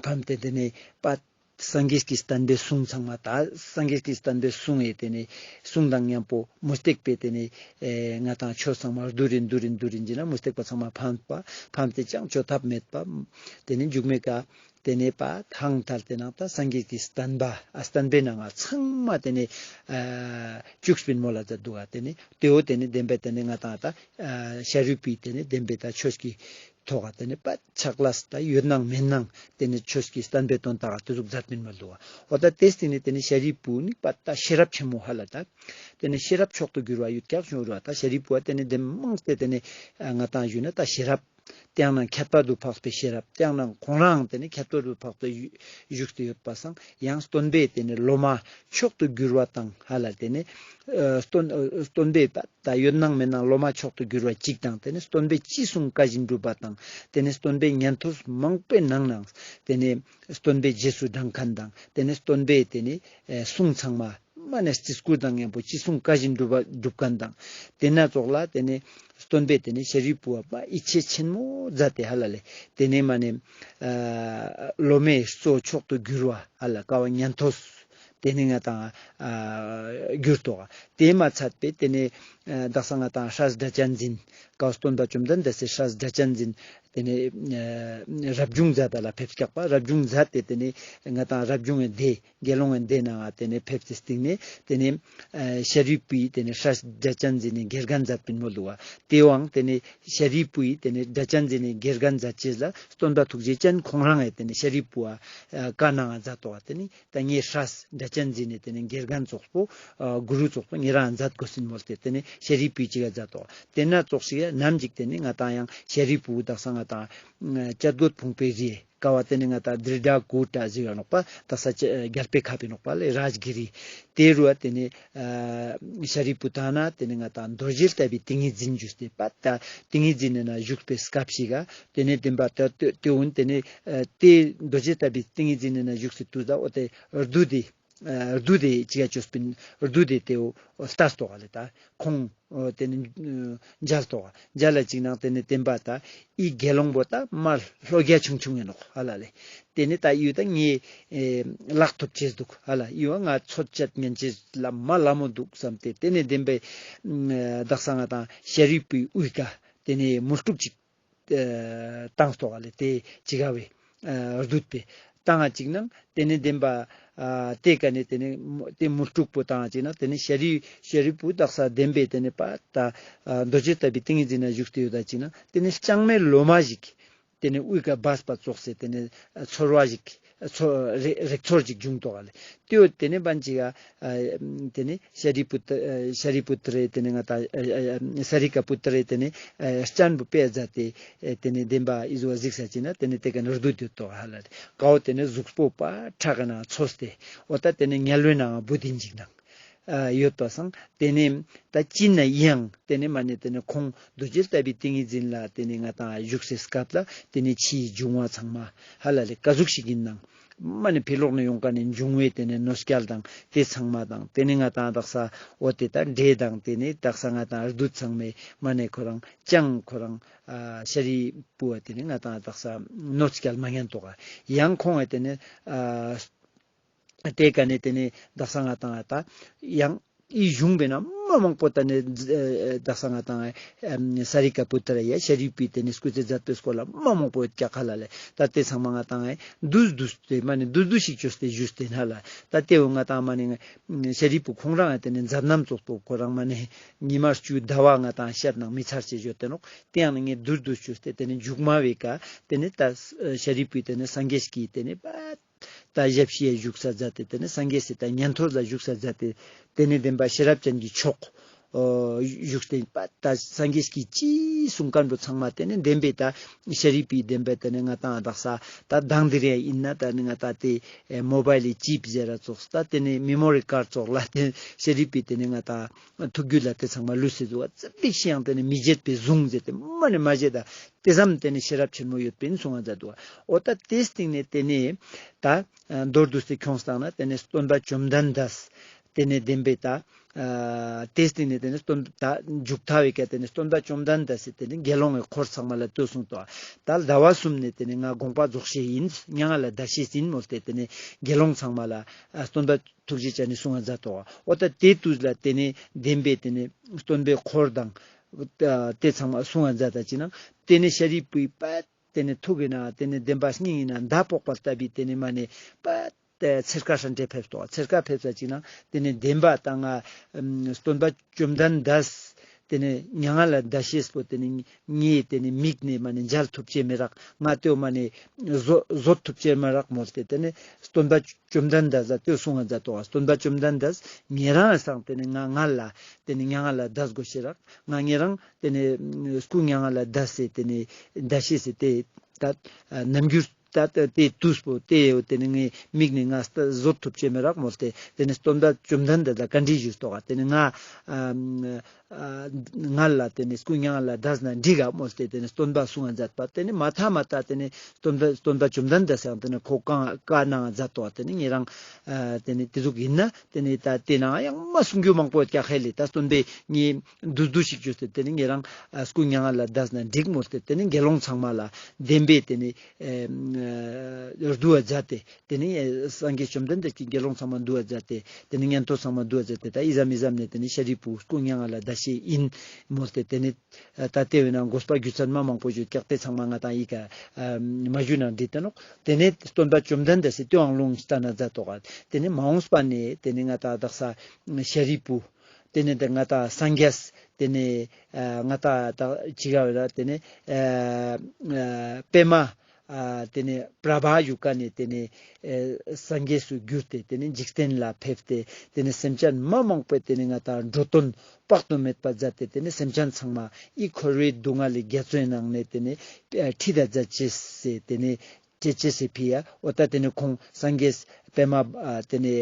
ཕམ་སྟེ་ཏེ་ནེ་པ་སངས་རྒྱས་ཀྱི་བསྟན་པའི་གསུང་ཚང་མ་ད་སངས་རྒྱས་ཀྱི་བསྟན་པའི་གསུང་ཨེ་ཏེ་ནེ་གསུང་དང་མཉམ་པོ་མུ་སྟེགས་པའི་ཏེ་ནེ་ཨེ་ང་ཏང་ཆོས་ཚང་མ་བསྡུ་རིན་བསྡུ་རིན་བསྡུ་རིན་ཟེར་ན་མུ་སྟེགས་པ་ཚང་མ་ཕམ་པ་ཕམ་སྟེ་ཅང་ཅོ་ཐབས་མེད་པ་ཏེ་ནེ་མཇུག་མའི་ཀ་ཏེ་ནེ་པ་ཐང་ཐལ་ཏེ་ནང་ད་སངས་རྒྱས་ཀྱི་བསྟན་པ་ཨ་བསྟན་པའི་ནང་ང་ཚང་མ་ཏེ་ནེ་ཨ་བཅུག་སྤིན་མོལ་ལ་མཛད་འདུག་ག་ཏེ་ནེ་ཏེ་བོ་ཏེ་ནེ་བདེན་པའི་ཏེ་ནེ་ང་ཏང་ད་ཨ་ཤཱ་རིའི་བུའི་ཏེ་ནེ་བདེན་པའི་ད་ཆོས་ཀྱི་ཐོག་ག་ཏེ་ནེ་པ་ཆག་ལས་ད་ཡོད་ནང་མེད་ནང་ཏེ་ནེ་ཆོས་ཀྱི་བསྟན་པའི་དོན་དག་ག་ཏེ་ཟུག་མཛད་སྤིན་མོལ་འདུག་ག་འོ་ད་ཏེ་སྟིང་ནེ་ཏེ་ནེ་ཤཱ་རིའི་བུ་ནི་པ་ད་ཤེས་རབ་ཆེན་མོ་ཧ་ལ་ད་ཏེ་ནེ་ཤེས་རབ་མཆོག་ཏུ་གྱུར་བ་ཡོད་ཀྱག་བྱུང་རུ་བ་ད་ཤཱ་རིའི་བུ་བ་ཏེ་ནེ་བདེན་མང་སྟེ་ཏེ་ནེ་ཨ་ང་ཏང་ཞུས་ན་ད་ཤེས་རབ་ཏེ་ཡང་ན་ཁྱད་པར་དུ་འཕགས་པའི་ཤེས་རབ་ཏེ་ཡང་ན་ཁོང་རང་ཏེ་ནེ་ཁྱད་པར་དུ་འཕགས་པའི་བཞུགས་ཏེ་ཡོད་པ་སང་ཡང་སྟོན་པའི་ཏེ་ནེ་སློབ་མ་མཆོག་ཏུ་གྱུར་བ་དང་ཧ་ལ་ཏེ་ནེ་ཨ་སྟོན་ཨ་སྟོན་པའི་པ་ད་ཡོད་ནང་མེད་ནང་སློབ་མ་མཆོག་ཏུ་གྱུར་བ་གཅིག་དང་ཏེ་ནེ་སྟོན་པའི་ཅི་གསུང་བཀའ་བཞིན་སྒྲུབ་པ་དང་ཏེ་ནེ་སྟོན་པའི་ཉན་ཐོས་མང་པོའི་ནང་ནང་ཏེ་ནེ་སྟོན་པའི་རྗེས་སུ་འབྲང་མཁན་དང་ཏེ་ནེ་སྟོན་པའི་ཏེ་ནེ་ཨེ་གསུང་ཚང་མ་མ་ནེ་རྩིས་བསྐུལ་དང་མཉམ་པོ་ཅི་གསུང་བཀའ་བཞིན་སྒྲུབ་པ་སྒྲུབ་མཁན་དང་ཏེ་ན་ཙོགས་ལ་ཏེ་ནེ་སྟོན་པའི་ཏེ་ནེ་ཤཱ་རིའི་བུ་བ་པ་ཡིད་ཆེས་ཆེན་མོ་མཛད་དེ་ཧ་ལ་ལེ་ཏེ་ནེ་མ་ནེ་ཨ་སློབ་མའི་གཙོ་མཆོག་ཏུ་གྱུར་བ་ཧ་ལ་ཀ་བ་ཉན་ཐོས་ཏེ་ནེ་ང་ཏང་ཨ་གྱུར་ཏོག་ག་ཏེ་མ་ཚད་པའི་ཏེ་ནེ་ཨ་དག་ས་ང་ཏང་སྲས་སྒྲ་གཅན་འཛིན་ཀ་བ་སྟོན་པ་བཅོམ་ལྡན་འདས་སི་སྲས་སྒྲ་གཅན་འཛིན་ཏེ་ནེ་ཨ་རབ་བྱུང་མཛད་ད་ལ་ཕེབས་ཀྱག་པ་རབ་བྱུང་མཛད་དེ་ཏེ་ནེ་ང་ཏང་རབ་བྱུང་ངི་སྡེ་དགེ་སློང་ངི་སྡེ་ནང་ང་ཏེ་ནེ་ཕེབས་ཏེ་སྟིང་ནེ་ཏེ་ནེ་ཨ་ཤཱ་རིའི་བུའི་ཏེ་ནེ་སྲས་སྒྲ་གཅན་འཛིན་ནི་དགེ་རྒན་མཛད་པིན་མོལ་འདུག་ག་ཏེ་བོའང་ཏེ་ནེ་ཤཱ་རིའི་བུའི་ཏེ་ནེ་སྒྲ་གཅན་འཛིན་ནི་དགེ་རྒན་མཛད་ཅེས་ལ་སྟོན་པ་ཐུགས་རྗེ་ཅན་ཁོང་རང་ངི་ཏེ་ནེ་ཤཱ་རིའི་བུ་བ་ཨ་བཀའ་གནང་ང་མཛད་དོ་ག་ཏེ་ནེ་ད་ངའི་སྲས་སྒྲ་གཅན་འཛིན་ནི་ཏེ་ནེ་དགེ་རྒན་ཙོགས་པོ་ཨ་གུ་རུ་ཙོགས་པོ་ངེ་རང་མཛད་དགོས་སིན་མོལ་ཏེ་ཏེ་ནེ་ཤཱ་རིའི་བུའི་ཅིག་ག་མཛད་དོ་ག་ཏེ་ན་ཙོགས་ཤིག་ཡ་ནམ་ཞིག་ཏེ་ནེ་ང་ཏང་ཡང་ཤཱ་རིའི་བུ་དག་ས་ང་ཏང་ཨ་བྱ་རྒོད་ཕུང་པོའི་རི་ཀ་བ་ཏེ་ནེ་ང་ཏང་དྲིལ་བྲག་གུ་ཏྲ་ཟེར་བ་ནོག་པ། དག་ས་ཅ་རྒྱལ་པོའི་ཁབ་པའི་ནོག་པ་ལེ་རཱཇ་གི་རི། ཏེ་རུ་བ་ཏེ་ནེ་ཨ་ཤཱ་རིའི་བུ་ད་ན་ཏེ་ནེ་ང་ཏང་རྡོ་རྗེ་ལྟ་བུའི་ཏིང་ངེ་འཛིན་ཞུས་ཏེ་པ་ད་ཏིང་ངེ་འཛིན་ནི་ན་བཞུགས་པའི་སྐབས་ཤིག་ག་ཏེ་ནེ་བདེན་པ་ད་ཏེ་ཏེ་འུན་ཏེ་ནེ་ཨ་ཏེ་རྡོ་རྗེ་ལྟ་བུའི་ཏིང་ངེ་འཛིན་ནི་ན་བཞུགས་སི་དུས་ད་འོ་ཏེ་རྡུལ་ཏེ་ ཨ་བདུད་དེ་ཅི་ག་ཅོས་པིན་བདུད་དེ་ཏེའོ་ལྟས་ཏོག་ལེ། ད་ཁོང་ཨོ་ཏེ་ནེ་མཇལ་ཏོག་མཇལ་ལ་ཅིག་ནང་ཏེ་ནེ་བདེན་པ་ད་ཨི་དགེ་སློང་པོ་ད་མ་ལོ་རྒྱ་ཆུང་ཆུང་ཨིན་ནོག་ཧ་ལ་ལེ། ཏེ་ནེ་ད་ཨི་ད་ངའི་ཨེ་ལག་ཐོབ་ཅེས་དུག་ཧ་ལ། ཨི་བ་ང་ཚོད་ཅད་ཉན་ཅེས་ལ་མ་ལ་མོ་དུག་བསམ་སྟེ་ཏེ་ནེ་བདེན་པའི་ཨ་དག་ས་ང་དང་ཤཱ་རིའི་བུའི་དབུའི་ཀ་ཏེ་ནེ་མུ་སྟུག་ཅིག་ཨ་བཏང་སྟོག་ལེ། ཏེ་ཅི་ག་བའི་ཨ་བདུད་པའི་བཏང་ང་ཅིག་ནང་ཏེ་ནེ་བདེན་པ་ཨ་ཏེ་ཀ་ནེ་ཏེ་ནེ་མུ་ཏེ་མུ་སྟུག་པོ་བཏང་ང་ཅིག་ནང་ཏེ་ནེ་ཤཱ་རིའི་ཤཱ་རིའི་བུ་དག་ས་བདེན་པའི་ཏེ་ནེ་པ་ད་ཨ་རྡོ་རྗེ་ལྟ་བུའི་ཏིང་ངེ་འཛིན་ན་བཞུགས་ཏེ་ཡོད་ད་ཅིག་ནང་ཏེ་ནེ་ལྕང་མའི་ལོ་མ་ཞིག་ཏེ་ནེ་དབུའི་ཀ་སྦས་པ་ཙོགས་སེ་ཏེ་ནེ་ཨ་ཚོར་བ་ཞིག་ཨ་ཚོ་རེ་རེག་ཚོར་ཞིག་བྱུང་ཏོག་ལེ། ཏེའོ་ཏེ་ནེ་བན་ཅིག་ཨ་ཨ་ཏེ་ནེ་ཤཱ་རིའི་བུ་ཏ་ཨ་ཤཱ་རིའི་བུ་ཏྲ་ཏེ་ནེ་ང་ད་ཨ་ཨ་ཨ་ཤཱ་རི་ཀ་པུ་ཏྲ་ཏེ་ནེ་ཨ་སྤྱན་བུ་པེ་ཛ་ཏེ་ཨེ་ཏེ་ནེ་བདེན་པ་ཨི་ཟོ་གཟིགས་ས་ཅིག་ན་ཏེ་ནེ་ཏེ་ཀ་ནེ་བདུད་ཡོད་ཏོག་ཧ་ལ་ལེ། ཀའོ་ཏེ་ནེ་གཟུགས་པོ་པ་ཁྲག་གི་ནང་ཚོས་ཏེ་འོ་ད་ཏེ་ནེ་དམྱལ་བའི་ནང་བུད་དེ་ཅིག་ནང་ཨ་ཡོད་པ་སང་ཏེ་ནེ་ད་ཅི་ན་ཡང་ཏེ་ནེ་མ་ནེ་ཏེ་ནེ་ཁོང་རྡོ་རྗེ་ལྟ་བུའི་ཏིང་ངེ་འཛིན་ལ་ཏེ་ནེ་ང་དང་བཞུགས་སའི་སྐབས་ལ་ཏེ་ནེ་ཕྱིའི་འབྱུང་བ་ཚང་མ་ཧ་ལ་ལེ་ཀ་ཟུག་ཞིག་ཨིན་ནང་མ་ནེ་ཕི་ལོག་ནེ་ཡོང་ཀ་ནེ་འབྱུང་བའི་ཏེ་ནེ་གནོད་སྐྱལ་དང་ཏེ་ཚང་མ་དང་ཏེ་ནེ་ང་དང་དག་ས་འོ་ཏེ་ད་འདྲེ་དང་ཏེ་ནེ་དག་ས་ང་དང་བདུད་ཚང་མའི་མ་ནེ་ཁོ་རང་ཅང་ཁོ་རང་ཨ་ཤཱ་རིའི་བུ་བ་ཏེ་ནེ་ང་དང་དག་ས་གནོད་སྐྱལ་མ་ཉན་ཏོག་ཡང་ཁོང་བ་ཏེ་ནེ་ཨ་ཏེ་ཀ་ནེ་ཏེ་ནེ་དག་ས་ང་དང་ད་ཡང་ཨི་གཞུང་བེ་ན་མ་མང་པོ་ད་ནེ་ཨ་དག་ས་ང་དང་ཨ་ཤཱ་རི་ཀ་པུ་ཏྲ་ཡ་ཤཱ་རིའི་བུའི་ཏེ་ནེ་སྐུ་ཚེ་མཛད་པའི་སྐོར་ལ་མ་མང་པོ་ཡོད་ཀྱག་ཧ་ལ་ལེ། ད་ཏེ་ཚང་མ་ང་དང་ཨ་དུས་དུས་ཏེ་མ་ནེ་དུས་དུས་ཤིག་ཅོས་ཏེ་ཞུས་ཏེ་ཧ་ལ། ད་ཏེའོ་ང་དང་མ་ནེ་ཤཱ་རིའི་བུ་ཁོང་རང་ཨ་ཏེ་ནེ་མཛད་རྣམ་ཙོགས་པོ་ཁོ་རང་མ་ནེ་ཉི་མ་བཅུ་ཟླ་བ་ང་དང་ཤད་ནང་མི་ཚར་ཅེས་ཡོད་ཏེ་ནོག་ཏེ་ཡང་ནི་ངས་དུས་དུས་ཅོས་ཏེ་ཏེ་ནེ་མཇུག་མ་བའི་ཀ་ཏེ་ནེ་ད་ཤཱ་རིའི་བུའི་ཏེ་ནེ་སངས་རྒྱས་ཀྱི་ཏེ་ནེ་པ་ད་ཞབས་ཕྱི་ཡ་བཞུགས་ས་མཛད་དེ་ཏེ་ནེ་སངས་རྒྱས་སི་ད་ཉན་ཐོས་ལ་བཞུགས་ས་མཛད་དེ་ཏེ་ནེ་བདེན་པ་ཤེས་རབ་ཅན་གྱི་མཆོག་ཨོ་བཞུགས་ཏེ་པ་ད་སངས་རྒྱས་ཀྱི་ཅི་གསུང་མཁན་པོ་ཚང་མ་ཏེ་ནེ་བདེན་པའི་ད་ཤཱ་རིའི་བུའི་བདེན་པའི་ཏེ་ནེ་ང་དང་དག་ས་ད་དང་དེ་རེ་ཡིན་ན་ད་ནི་ང་ད་ཏེ་མོ་བཱའིལ་ལི་ཅིབ་ཟེར་ར་ཙོགས་ད་ཏེ་ནེ་མེ་མོ་རི་ཀར་ཙོགས་ལ་ཏེ་ཤཱ་རིའི་བུའི་ཏེ་ནེ་ང་ད་ཐུགས་རྒྱུད་ལ་ཏེ་ཚང་མ་ལུས་སེ་འདུག་པ་ཙི་ཏིག་ཤིག་ཡང་ཏེ་ནེ་མི་བརྗེད་པའི་གཟུངས་ཟེར་ཏེ་མ་ནེ་མ་བརྗེད་ད། ཏེ་ཙམ་ཏེ་ནེ་ཤེས་རབ་ཆེན་མོ་ཡོད་པིན་གསུང་ང་མཛད་དུག། འོ་ད་ཏེའི་སྟེང་ནེ་ཏེ་ནེ་ད་མདོར་བསྡུས་ཏེ་ཁྱོངས་བཏང་ན་ཏེ་ནེ་སྟོན་པ་བཅོམ་ལྡན་འདས་ཏེ་ནེ་བདེན་པའི་ད་ཨ་ཏེའི་སྟེང་ནེ་ཏེ་ནེ་སྟོན་ད་མཇུག་མཐའ་བའི་ཀ་ཏེ་ནེ་སྟོན་པ་བཅོམ་ལྡན་འདས་སི་ཏེ་ནེ་དགེ་སློང་གི་འཁོར་ཚང་མ་ལ་ལྟོས་གསུངས་ཏོ། ད་ཟླ་བ་གསུམ་ནེ་ཏེ་ནེ་ང་དགོངས་པ་རྫོགས་ཤེས་ཡིན། མྱ་ངན་ལས་འདའ་ཤེས་ཡིན་མོལ་ཏེ་ཏེ་ནེ་དགེ་སློང་ཚང་མ་ལ་ཨ་སྟོན་པ་ཐུགས་རྗེ་ཅན་ནི་གསུང་ང་མཛད་དོ། འོ་ད་ཏེ་དུས་ལ་ཏེ་ནེ་བདེན་པའི་ཏེ་ནེ་སྟོན་པའི་འཁོར་དང་ཏེ་ཚང་མ་གསུང་ང་མཛད་ད་ཅི་ན་ཏེ་ནེ་ཤཱ་རིའི་བུའི་པད་ཏེ་ནེ་ཐུགས་ཀྱི་ནང་ཏེ་ནེ་བདེན་པ་སྙིང་གི་ནང་མདའ་ཕོག་པ་ལྟ་བུའི་ཏེ་ནེ་མ་ནེ་པད་ཚེར་ཀ་ཧྲན་ཏེ་ཕེབས་ཏོ། ཚེར་ཀ་ཕེབས་ས་ཅི་ན་ཏེ་ནེ་བདེན་པ་ད་ང་སྟོན་པ་བཅོམ་ལྡན་འདས་ཏེ་ནེ་མྱ་ངན་ལས་འདའ་ཤེས་པོ་ཏེ་ནེ་ངའི་ཏེ་ནེ་མིག་ནེ་མ་ནེ་མཇལ་ཐུབ་ཅེས་མི་རག། ང་ཏེའོ་མ་ནེ་བཟོད་བཟོད་ཐུབ་ཅེས་མི་རག་མོལ་ཏེ་ཏེ་ནེ་སྟོན་པ་བཅོམ་ལྡན་འདས་ལ་ཏེ་གསུང་ང་མཛད་དོ། སྟོན་པ་བཅོམ་ལྡན་འདས་ཉེ་རང་སང་ཏེ་ནེ་ང་ང་ལ་ཏེ་ནེ་མྱ་ངན་ལས་འདས་དགོས་ཤེས་རག། ང་ཉེ་རང་ཏེ་ནེ་སྐུ་མྱ་ངན་ལས་འདས་སེ་ཏེ་ནེ་འདའ་ཤེས་སེ་ཏེ་ད་རྣམ་འགྱུར་ད་ཏེ་དུས་པོ་ཏེ་ཡོད་ཏེ་ནེ་ངའི་མིག་ནེ་ང་བཟོད་ཐུབ་ཅེས་མི་རག་མོལ་ཏེ་ཏེ་ནེ་སྟོན་པ་བཅོམ་ལྡན་འདས་ལ་བཀའ་འདྲི་ཞུས་ཏོ། ཏེ་ནེ་ང་ང་ལ་ཏེ་ནེ་སྐུ་མྱ་ངན་ལས་འདས་ན་འགྲིག་ག་མོལ་ཏེ་ཏེ་ནེ་སྟོན་པ་གསུང་ང་མཛད་པ། ཏེ་ནེ་མ་ཐ་མ་ད་ཏེ་ནེ་སྟོན་པ་སྟོན་པ་བཅོམ་ལྡན་འདས་སང་ཏེ་ནེ་ཁོ་བཀའ་བཀའ་གནང་ང་མཛད་དོ། ཏེ་ནེ་ཉེ་རང་ཨ་ཏེ་ནེ་ཏེ་ཟུག་ཡིན་ན་ཏེ་ནེ་ད་ཏེ་ནང་ཡང་མ་གསུང་རྒྱུ་མང་པོ་ཡོད་ཀྱག་ཧེ་ལེ། ད་སྟོན་པའི་ངའི་འདུས་འདུས་ཤིག་བཅོས་ཏེ་ཏེ་ནེ་ཉེ་རང་ཨ་སྐུ་མྱ་ངན་ལས་འདས་ན་འགྲིག་མོལ་ཏེ་ཏེ་ནེ་དགེ་སློང་ཚང་མ་ལ་བདེན་པའི་ཏེ་ནེ་ཨ་འདུལ་བ་མཛད་དེ། ཏེ་ནེ་སངས་རྒྱས་བཅོམ་ལྡན་འདས་ཀྱིས་དགེ་སློང་ཚང་མ་འདུལ་བ་མཛད་དེ་ཏེ་ནེ་ཉན་ཐོས་ཚང་མ་འདུལ་བ་མཛད་དེ་ད་ཨི་ཙམ་ཨི་ཙམ་ནེ་ཏེ་ནེ་ཤཱ་རིའི་བུ་སྐུ་མྱ་ངན་ལས་འདའ་ཤེས་ཡིན་མོལ་ཏེ་ཏེ་ནེ་ད་ཏེ་བས་ན་དགོས་པ་རྒྱུ་མཚན་མ་མང་པོ་ཡོད་ཀྱག། ཏེ་ཚང་མ་ང་དང་ཨི་ཀ་མ་ཞུ་ན་འགྲིག་ཏེ་ནོག། ཏེ་ནེ་སྟོན་པ་བཅོམ་ལྡན་འདས་སི་ཏེའང་ལུང་བསྟན་ན་མཛད་དོ་ག། ཏེ་ནེ་མ་འོངས་པ་ནེ་ཏེ་ནེ་ང་དང་དག་ས་ཤཱ་རིའི་བུ་ཏེ་ནེ་ད་ང་དང་སངས་རྒྱས་ཏེ་ནེ་ཨ་ང་དང་ད་ཅི་ག་བས་ན་ཏེ་ནེ་ཨ་ཨ་པདྨ་ཨ་ཏེ་ནེ་པྲ་བྷ་ཡུ་ཀ་ནེ་ཏེ་ནེ་ཨེ་སངས་རྒྱས་སུ་གྱུར་ཏེ་ཏེ་ནེ་འཇིག་རྟེན་ལ་ཕེབས་ཏེ་ཏེ་ནེ་སེམས་ཅན་མ་མང་པོའི་ཏེ་ནེ་ང་དང་འགྲོ་དོན་དཔག་ཏུ་མེད་པ་མཛད་དེ་ཏེ་ནེ་སེམས་ཅན་ཚང་མ་ཨི་འཁོར་བའི་སྡུག་བསྔལ་ལས་རྒྱ་མཚོའི་ནང་ནེ་ཏེ་ནེ་ཨེ་ཁྲིད་ད་མཛད་ཅེས་སི་ཏེ་ནེ་ཅེས་ཅེས་སི་ཕི་ཡ། འོ་ད་ཏེ་ནེ་ཁོང་སངས་རྒྱས་པདྨ་ཨ་ཏེ་ནེ་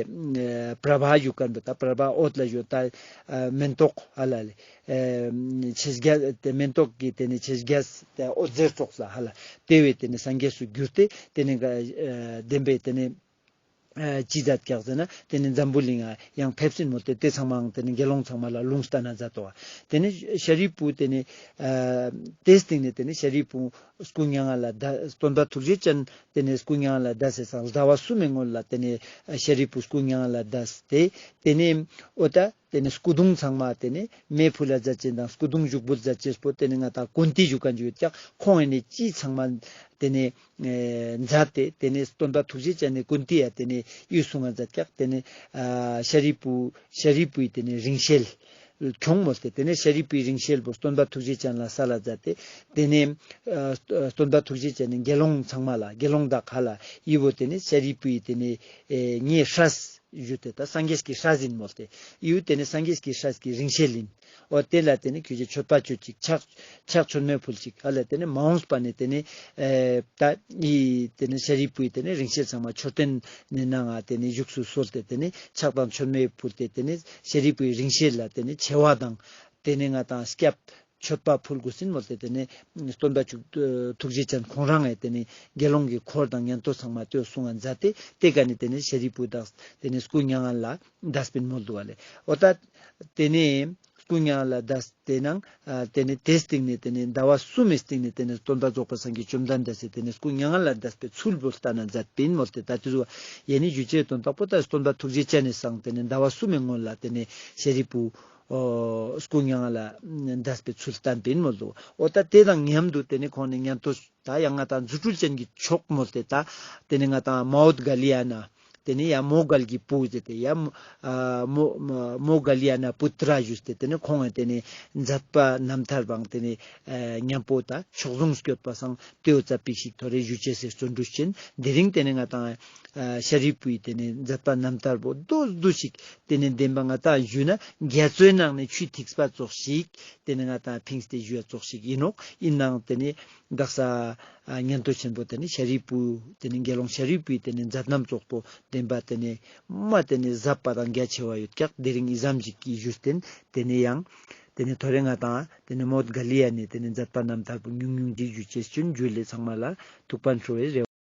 ཨ་པྲ་བྷ་ཡུ་ཀ་ནེ་ད་པྲ་བྷ་འོད་ལ་ཡོད་ད་ཨ་མེན་ཏོག་ཧ་ལ་ལེ། ཨེ་ཕྱེད་བརྒྱ་ཏེ་མེན་ཏོག་གི་ཏེ་ནེ་ཕྱེད་བརྒྱ་ཏེ་འོད་ཟེར་ཙོགས་ལ་ཧ་ལ་ཏེ་བས་ཏེ་ནེ་སངས་རྒྱས་སུ་གྱུར་ཏེ་ཏེ་ནེ་ཨ་བདེན་པའི་ཏེ་ནེ་ ཨ་ཅི་མཛད་ཀྱག་ཟེར་ན་ཏེ་ནེ་འཛམ་བུ་གླིང་ང་ཡང་ཕེབས་སིན་མོལ་ཏེ་ཏེ་ཚང་མའང་ཏེ་ནེ་དགེ་སློང་ཚང་མ་ལ་ལུང་སྟན་ན་མཛད་དོ། ཏེ་ནེ་ཤཱ་རིའི་བུ་ཏེ་ནེ་ཨ་ཏེའི་སྟིང་ནེ་ཏེ་ནེ་ཤཱ་རིའི་བུ་སྐུ་མྱ་ངན་ལས་འདས། སྟོན་པ་ཐུགས་རྗེ་ཅན་ཏེ་ནེ་སྐུ་མྱ་ངན་ལས་འདས་སེ་སང་ཟླ་བ་གསུམ་མི་སྔོན་ལ་ཏེ་ནེ་ཤཱ་རིའི་བུ་སྐུ་མྱ་ངན་ལས་འདས་ཏེ་ཏེ་ནེ་འོ་ད་ཏེ་ནེ་སྐུ་གདུང་ཚང་མ་ཏེ་ནེ་མེ་ཕུལ་ལ་མཛད་ཅེས་དང་སྐུ་གདུང་བཞུགས་འབུལ་མཛད་ཅེས་པོ་ཏེ་ནེ་ང་ཏང་ཀུན་ཏི་ཞུ་ཁན་ཅིག་ཡོད་ཀྱག། ཁོང་ངི་ནེ་ཅི་ཚང་མ་ཏེ་ནེ་ཨེ་མཛད་དེ་ཏེ་ནེ་སྟོན་པ་ཐུགས་རྗེ་ཅན་ནི་ཀུན་ཏི་ཡ་ཏེ་ནེ་ཡུལ་སུང་ང་མཛད་ཀྱག། ཏེ་ནེ་ཨ་ཤཱ་རིའི་བུ་ཤཱ་རིའི་བུའི་ཏེ་ནེ་རིང་བསྲེལ་ཁྱོང་མོལ་ཏེ་ཏེ་ནེ་ཤཱ་རིའི་བུའི་རིང་བསྲེལ་པོ་སྟོན་པ་ཐུགས་རྗེ་ཅན་ལ་སལ་ལ་མཛད་དེ་ཏེ་ནེ་ཨ་སྟོན་པ་ཐུགས་རྗེ་ཅན་ནི་དགེ་སློང་ཚང་མ་ལ་དགེ་སློང་དག་ག་ལ་ཡི་བོ་ཏེ་ནེ་ཤཱ་རིའི་བུའི་ཏེ་ནེ་ཨེ་ངའི་སྲས་ཞུས་ཏེ་ད་སངས་རྒྱས་ཀྱི་སྲས་ཨིན་མོལ་ཏེ་ཡུལ་ཏེ་ནེ་སངས་རྒྱས་ཀྱི་སྲས་ཀྱི་རིང་བསྲེལ་ཨིན། འོ་ཏེ་ལ་ཏེ་ནེ་ཁྱོད་ཀྱི་མཆོད་པ་མཆོད་ཅིག་ཕྱག་ཕྱག་མཆོད་མེ་ཕུལ་ཅིག། ཨ་ལ་ཏེ་ནེ་མ་འོངས་པ་ནེ་ཏེ་ནེ་ཨེ་ད་ཨི་ཏེ་ནེ་ཤཱ་རིའི་བུའི་ཏེ་ནེ་རིང་བསྲེལ་ཚང་མ་མཆོད་རྟེན་ནི་ནང་ང་ཏེ་ནེ་བཞུགས་སུ་གསོལ་ཏེ་ཏེ་ནེ་ཕྱག་དང་མཆོད་མེ་ཕུལ་ཏེ་ཏེ་ནེ་ཤཱ་རིའི་བུའི་རིང་བསྲེལ་ལ་ཏེ་ནེ་མཆེ་བ་དང་ཏེ་ནེ་ང་ཏང་སྐྱབས་མཆོད་པ་ཕུལ་དགོས་ཨིན་མོལ་ཏེ་ཏེ་ནེ་སྟོན་པ་ཐུགས་རྗེ་ཅན་ཁོང་རང་ངི་ཏེ་ནེ་དགེ་སློང་གི་འཁོར་དང་ཉན་ཐོས་ཚང་མ་ཏེ་སུང་ང་མཛད་དེ་ཏེ་ཀ་ནེ་ཏེ་ནེ་ཤཱ་རིའི་བུ་དག་ཏེ་ནེ་སྐུ་མྱ་ངན་ལས་འདས་པིན་མོལ་དུག་པ་ལེ། འོ་ད་ཏེ་ནེ་སྐུ་མྱ་ངན་ལས་འདས་ཏེ་ནང་ཨ་ཏེ་ནེ་ཏེའི་སྟིང་ནེ་ཏེ་ནེ་ཟླ་བ་གསུམ་མི་སྟིང་ནེ་ཏེ་ནེ་སྟོན་པ་རྫོགས་པའི་སངས་རྒྱས་བཅོམ་ལྡན་འདས་སི་ཏེ་ནེ་སྐུ་མྱ་ངན་ལས་འདས་པའི་ཚུལ་བོ་སྟན་ན་མཛད་པིན་མོལ་ཏེ་ད་ཏེ་ཟུག་ཡེ་ནི་ཞུ་ཅེས་དོན་དག་པོ་ད་སྟོན་པ་ཐུགས་རྗེ་ཅན་ནི་སང་ཏེ་ནེ་ཟླ་བ་གསུམ་མི་སྔོན་ལ་ཏེ་ནེ་ཤཱ་རིའི་བུ་འོ་སྐུ་མྱ་ངན་ལས་འདས་པའི་ཚུལ་སྟན་པིན་མོལ་དུག། འོ་ད་ཏེ་དང་མཉམ་དུ་ཏེ་ནེ་ཁོང་ནི་ཉན་ཐོས་ད་ཡང་ང་ཏང་རྫུ་འཕྲུལ་ཅན་གྱི་མཆོག་མོལ་ཏེ་ད་ཏེ་ནེ་ང་ཏང་མའོ་དགའ་ལི་ཡ་ན་ཏེ་ནེ་ཡ་མོའུ་འགལ་གྱི་བུ་ཟེར་ཏེ་ཡ་མོ་ཨ་མོ་མོའུ་འགལ་ཡ་ན་པུ་ཏྲ་ཞུས་ཏེ་ཏེ་ནེ་ཁོང་ངི་ཏེ་ནེ་མཛད་པ་རྣམ་ཐར་བང་ཏེ་ནེ་ཨ་ཉམ་པོ་ད་མཆོག་ཟུང་སྐྱོད་པ་སང་ཏེའོ་ཙ་པིག་ཞིག་ཐོ་རེ་ཞུ་ཅེས་སི་བརྩོན་འགྲུས་ཅན། དེ་རིང་ཏེ་ནེ་ང་ཏང་ཨ་ཤཱ་རིའི་བུའི་ཏེ་ནེ་མཛད་པ་རྣམ་ཐར་བོ་དུ་དུ་ཞིག་ཏེ་ནེ་བདེན་པ་ང་ཏང་ཞུས་ན་རྒྱ་མཚོའི་ནང་ནེ་ཆུ་ཐིགས་པ་ཙོགས་ཤིག་ཏེ་ནེ་ང་ཏང་ཕིངས་ཏེ་ཞུ་ཡ་ཙོགས་ཤིག་ཨིན་ནོག། ཨིན་ནའང་ཏེ་ནེ་དག་ས་ཨ་ཉན་ཐོས་ཆེན་པོ་ཏེ་ནེ་ཤཱ་རིའི་བུ་ཏེ་ནེ་དགེ་སློང་ཤཱ་རིའི་བུའི་ཏེ་ནེ་མཛད་རྣམ་ཙོགས་པོ་བདེན་པ་ཏེ་ནེ་མ་ཏེ་ནེ་ཟབ་པ་དང་རྒྱ་ཆེ་བ་ཡོད་ཀྱག། དེ་རིང་ཨི་ཙམ་ཞིག་གི་ཞུས་ཏེ་ཏེ་ནེ་ཡང་ཏེ་ནེ་ཐོ་རེ་ང་ཏང་ཏེ་ནེ་མོའུ་འགལ་ཡ་ན་ཏེ་ནེ་མཛད་པ་རྣམ་ཐར་བོ་ཉུང་ཉུང་ཅིག་ཞུ་ཅེས་ཅུན། ཇུ་ལེ། ཚང་མ་ལ་ཐུགས་ཕན་ཤོས་རེ།